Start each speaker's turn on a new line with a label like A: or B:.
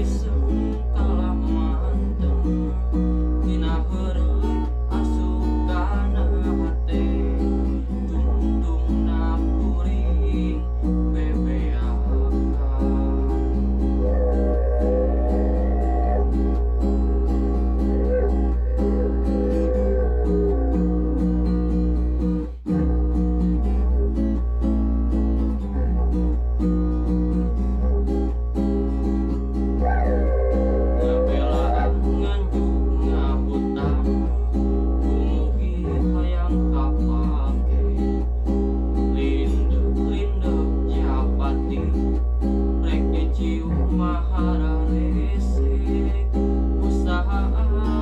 A: Iseng kalah manteng tina heureuy asup kana hate tungtungna kuring bebeakan. Ngabelaan nganjuk ngahutang kumugi hayang kapake lindeuk-lindeuk japati rek dicium mah hararese usahaan.